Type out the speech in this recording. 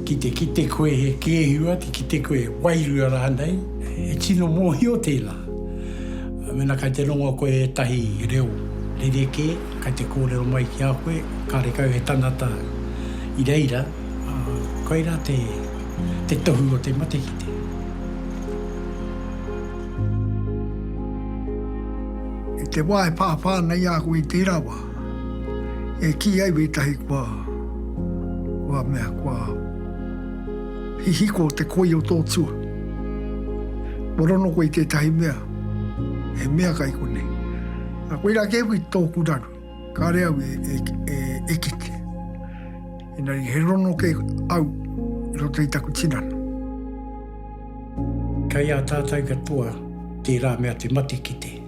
Ki te kite koe he kēhua, te kite koe he wairua rānei, he tino mōhio tēnā. Mēnā kai te rongo koe ētahi reo rerekē, kai te kōrero mai ki a koe, karekau he tangata i reira, koirā te, te tohu o te matekite. I te wā e pāpā ana i a koe i tērā wā, e kī ai wētahi kua, kua mea, kua hihiko te koi o tō tua. Kua rono koe i tētahi mea, he mea kai konei. Nā, koirā kē hoki tōku raru, kāre au e, e, e, e kite. Engari he rono kē au i roto i taku tinana. Kei a tātou katoa tērā mea te matekite.